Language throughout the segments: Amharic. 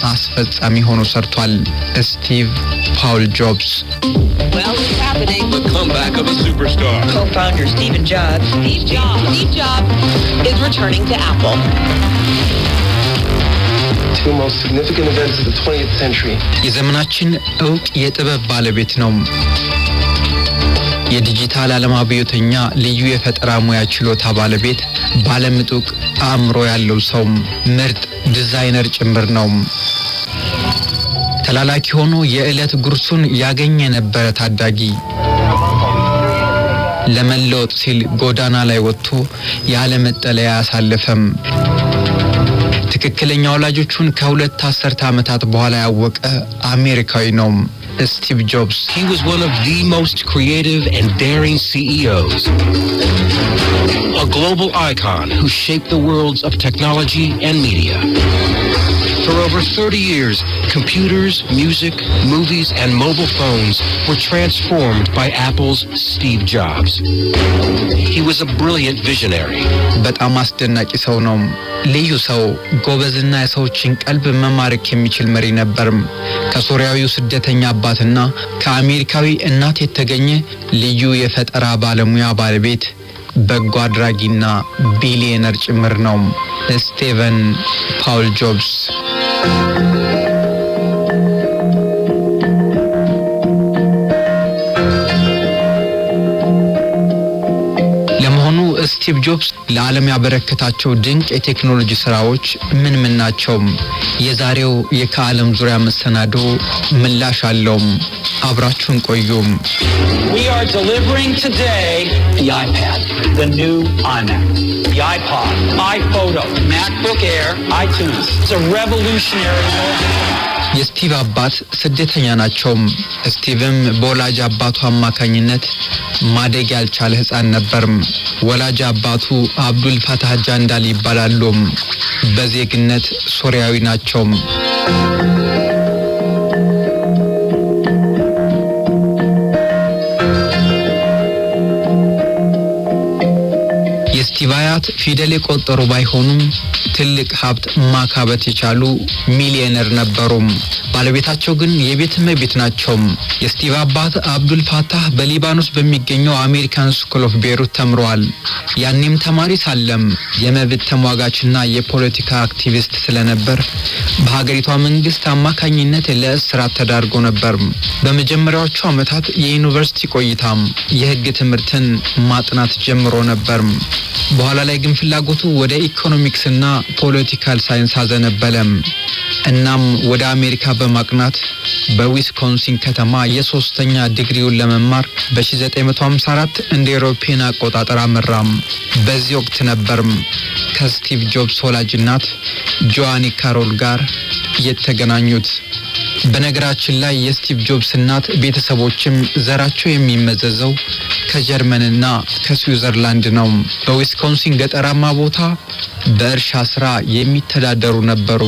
አስፈጻሚ ሆኖ ሰርቷል። ስቲቭ ፓውል ጆብስ። Well, it's happening. The comeback of a superstar. Co-founder Stephen Jobs. Steve Jobs. Steve Jobs is returning to Apple. Two most significant events of the 20th century. የዘመናችን እውቅ የጥበብ ባለቤት ነው። የዲጂታል ዓለም አብዮተኛ፣ ልዩ የፈጠራ ሙያ ችሎታ ባለቤት፣ ባለምጡቅ አእምሮ ያለው ሰው፣ ምርጥ ዲዛይነር ጭምር ነው። ተላላኪ ሆኖ የዕለት ጉርሱን ያገኝ የነበረ ታዳጊ ለመለወጥ ሲል ጎዳና ላይ ወጥቶ ያለ መጠለያ አሳለፈም። ትክክለኛ ወላጆቹን ከ2 አስርተ ዓመታት በኋላ ያወቀ አሜሪካዊ ነው ስቲቭ ጆብስ። He was one of the most creative and daring CEOs. A global icon who shaped the worlds of technology and media. For over 30 years, computers, music, movies, and mobile phones were transformed by Apple's Steve Jobs. He was a brilliant visionary. በጣም አስደናቂ ሰው ነው። ልዩ ሰው፣ ጎበዝና የሰዎችን ቀልብ መማረክ የሚችል መሪ ነበርም። ከሶሪያዊው ስደተኛ አባትና ከአሜሪካዊ እናት የተገኘ ልዩ የፈጠራ ባለሙያ ባለቤት፣ በጎ አድራጊና ቢሊየነር ጭምር ነው። ስቴቨን ፓውል ጆብስ። ለመሆኑ ስቲቭ ጆብስ ለዓለም ያበረከታቸው ድንቅ የቴክኖሎጂ ስራዎች ምን ምን ናቸው? የዛሬው የከዓለም ዙሪያ መሰናዶ ምላሽ አለውም። አብራችሁን ቆዩም። We are delivering today the iPad, the new iMac, the iPod, iPhoto, MacBook Air, iTunes. It's a revolutionary የስቲቭ አባት ስደተኛ ናቸው። ስቲቭም በወላጅ አባቱ አማካኝነት ማደግ ያልቻለ ሕፃን ነበርም። ወላጅ አባቱ አብዱል ፋታህ ጃንዳል ይባላሉ። በዜግነት ሶሪያዊ ናቸው። የስቲቭ አያት ፊደል የቆጠሩ ባይሆኑም ትልቅ ሀብት ማካበት የቻሉ ሚሊዮነር ነበሩም። ባለቤታቸው ግን የቤት እመቤት ናቸው። የስቲቭ አባት አብዱል ፋታህ በሊባኖስ በሚገኘው American School of Beirut ተምረዋል። ያኔም ተማሪ ሳለም የመብት ተሟጋችና የፖለቲካ አክቲቪስት ስለነበር በሀገሪቷ መንግስት አማካኝነት ለእስራት ተዳርጎ ነበር። በመጀመሪያዎቹ ዓመታት የዩኒቨርሲቲ ቆይታም የህግ ትምህርትን ማጥናት ጀምሮ ነበር። በኋላ ላይ ግን ፍላጎቱ ወደ ኢኮኖሚክስና political science አዘነበለም። እናም ወደ አሜሪካ በማቅናት በዊስኮንሲን ከተማ የሶስተኛ ዲግሪውን ለመማር በ1954 እንደ ኤሮፓውያን አቆጣጠር አመራም። በዚህ ወቅት ነበርም ከስቲቭ ጆብስ ወላጅ እናት ጆአኒ ካሮል ጋር የተገናኙት። በነገራችን ላይ የስቲቭ ጆብስ እናት ቤተሰቦችም ዘራቸው የሚመዘዘው ከጀርመንና ከስዊዘርላንድ ነው። በዊስኮንሲን ገጠራማ ቦታ በእርሻ ስራ የሚተዳደሩ ነበሩ።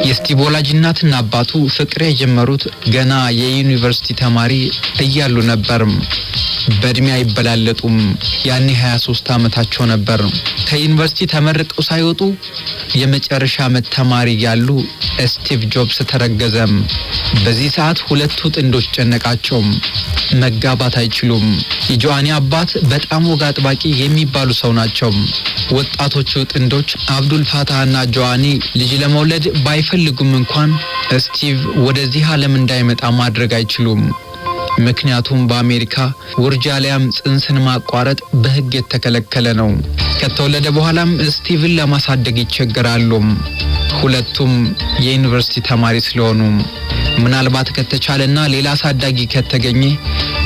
የስቲቭ ወላጅ እናትና አባቱ ፍቅር የጀመሩት ገና የዩኒቨርሲቲ ተማሪ እያሉ ነበር። በእድሜ አይበላለጡም። ያኔ 23 ዓመታቸው ነበር። ከዩኒቨርሲቲ ተመርቀው ሳይወጡ የመጨረሻ ዓመት ተማሪ እያሉ ስቲቭ ጆብስ ተረገዘም። በዚህ ሰዓት ሁለቱ ጥንዶች ጨነቃቸው። መጋባት አይችሉም። የጆአኒ አባት በጣም ወግ አጥባቂ የሚባሉ ሰው ናቸው። ወጣቶቹ ጥንዶች አብዱል ፋታህ እና ጆአኒ ልጅ ለመውለድ ባይፈልጉም እንኳን ስቲቭ ወደዚህ ዓለም እንዳይመጣ ማድረግ አይችሉም። ምክንያቱም በአሜሪካ ውርጃ አሊያም ጽንስን ማቋረጥ በሕግ የተከለከለ ነው። ከተወለደ በኋላም ስቲቭን ለማሳደግ ይቸገራሉ። ሁለቱም የዩኒቨርሲቲ ተማሪ ስለሆኑ ምናልባት ከተቻለና ሌላ አሳዳጊ ከተገኘ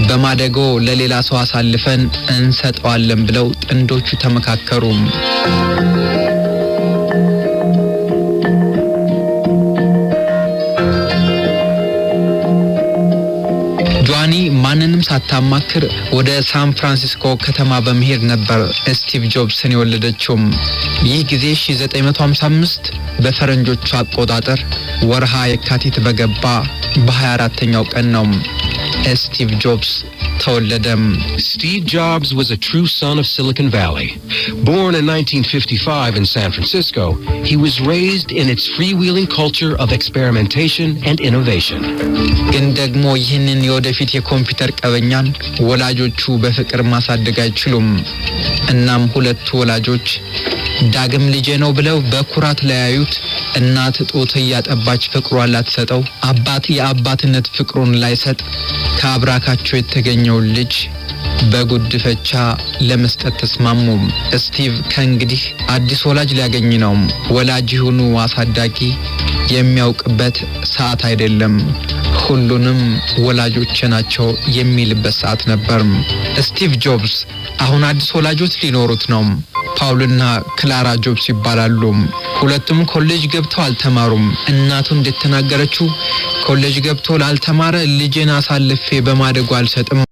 በማደጎ ለሌላ ሰው አሳልፈን እንሰጠዋለን ብለው ጥንዶቹ ተመካከሩ። ጆአኒ ማንንም ሳታማክር ወደ ሳን ፍራንሲስኮ ከተማ በመሄድ ነበር ስቲቭ ጆብስን የወለደችው። ይህ ጊዜ 1955 በፈረንጆቹ አቆጣጠር ወርሃ የካቲት በገባ በ24ተኛው ቀን ነው ስቲቭ ጆብስ ተወለደም። Steve Jobs was a true son of Silicon Valley. Born in 1955 in San Francisco, he was raised in its freewheeling culture of experimentation and innovation. ግን ደግሞ ይህንን የወደፊት የኮምፒውተር ቀበኛን ወላጆቹ በፍቅር ማሳደግ አይችሉም። እናም ሁለቱ ወላጆች ዳግም ልጄ ነው ብለው በኩራት ላያዩት፣ እናት ጡት እያጠባች ፍቅሯን ላትሰጠው፣ አባት የአባትነት ፍቅሩን ላይሰጥ ከአብራካቸው የተገኘውን ልጅ በጉዲፈቻ ለመስጠት ተስማሙ። ስቲቭ ከእንግዲህ አዲስ ወላጅ ሊያገኝ ነው። ወላጅ ይሁኑ አሳዳጊ የሚያውቅበት ሰዓት አይደለም። ሁሉንም ወላጆቼ ናቸው የሚልበት ሰዓት ነበር። ስቲቭ ጆብስ አሁን አዲስ ወላጆች ሊኖሩት ነው። ፓውልና ክላራ ጆብስ ይባላሉ። ሁለቱም ኮሌጅ ገብተው አልተማሩም። እናቱ እንደተናገረችው ኮሌጅ ገብቶ ላልተማረ ልጄን አሳልፌ በማደጎ አልሰጥም።